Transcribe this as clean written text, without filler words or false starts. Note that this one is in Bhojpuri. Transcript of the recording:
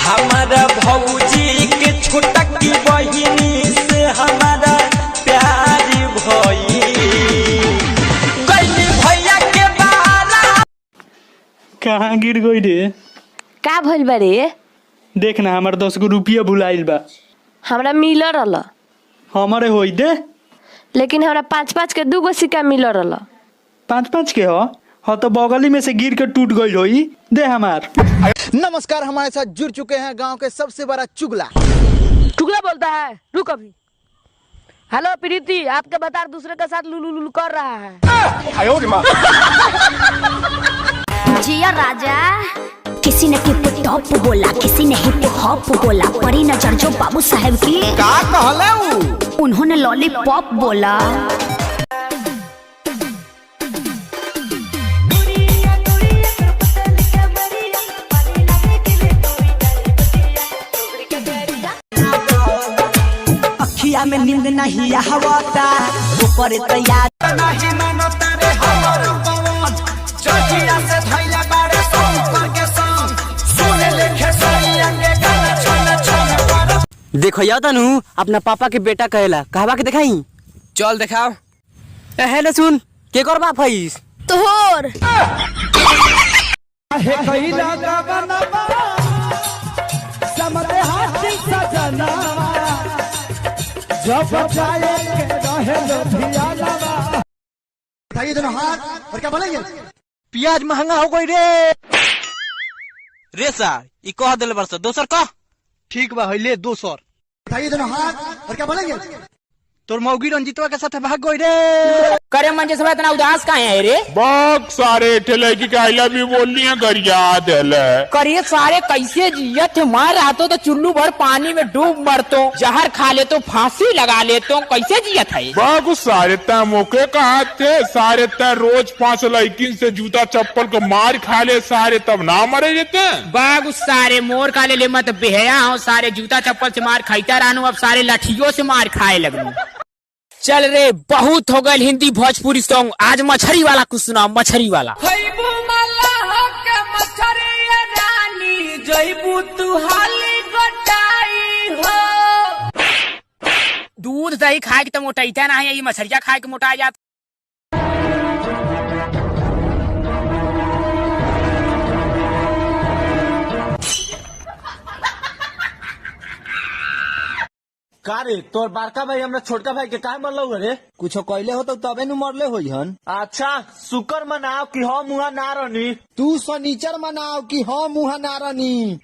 हमारा भौजी के छोटा की बहिनी से हमारा प्यार भई गइली भैया के बारा। कहाँ गिर गई रे? का भइल बा रे? देख ना, हमार 10 गो रुपया भुलाइल बा। हमरा मिल रहल। हमारे होई दे। लेकिन हमरा पाँच पाँच के दूगो सिक्का मिल रहल। पाँच पाँच के हो? हाँ, तो बगली में से गिर के टूट गई होई। दे हमार। नमस्कार, हमारे साथ जुड़ चुके हैं गांव के सबसे बड़ा चुगला। चुगला बोलता है, रुक अभी। हेलो प्रीति, आपके बता दूसरे के साथ लुलु लुलु कर रहा है। जिया राजा। किसी ने टिप टॉप बोला, किसी ने हिप हॉप बोला, परी नजर जो बाबू साहब की का कहले उ? उन्होंने लॉलीपॉप बोला। अखिया में नींद नहीं आवता ऊपर तैयार नहीं मानता रे हमर पवन चौकिया से धैला बारे संग करके संग सुने लेखे सैया के गाना छन छन पर। देखो या तनु, अपना पापा के बेटा कहेला। कहवा के देखाई? चल, देखाओ। ए, हेलो, सुन, के कर बाप हईस? तोहर। बताइए दोनों हाथ और क्या बोलेंगे? प्याज महंगा हो गई रे। रे सा, ई कह देले बरस, दोसर कह। ठीक बा, ले दोसर। बताइए दोनों हाथ और क्या बोलेंगे? तोर मौगी रंजितवा के साथ भाग गई रे। करे मंजे सब इतना उदास काहे है रे? बहुत सारे थे लड़की के I love you बोल रही है, गरिया दिल। करे सारे, कैसे जियत? मार रहा तो चुल्लू भर पानी में डूब मरतो, जहर खा ले तो, फांसी लगा ले तो, कैसे जियत है? बहुत सारे तय मौके कहा थे सारे तय रोज 5 लड़किन से जूता चप्पल को मार खा ले सारे, तब ना मरे जेते। बाग उस सारे मोर खा ले, ले मत बेहया हो सारे, जूता चप्पल से मार खाईता रहनू, अब सारे लाठियों से मार खाए लगनू। चल रे, बहुत हो गए हिंदी भोजपुरी सॉन्ग, आज मछरी वाला कुछ सुनाओ, मछरी वाला। खैबू मल्लाह के मछरी रानी, जैबू तू हाली गोटाई हो। दूध दही खाए के तो मोटाइता ना है, ये मछरिया खाए के मोटा जात। का रे, तोर बड़का भाई हमरा छोटका भाई के काहे मरलो रे? कुछो कहले हो तो तबे नु मरले होई हन। अच्छा, शुक्र मनाओ कि हम मुहा ना रहनी। तू सनीचर मनाओ कि हम मुहा ना रहनी।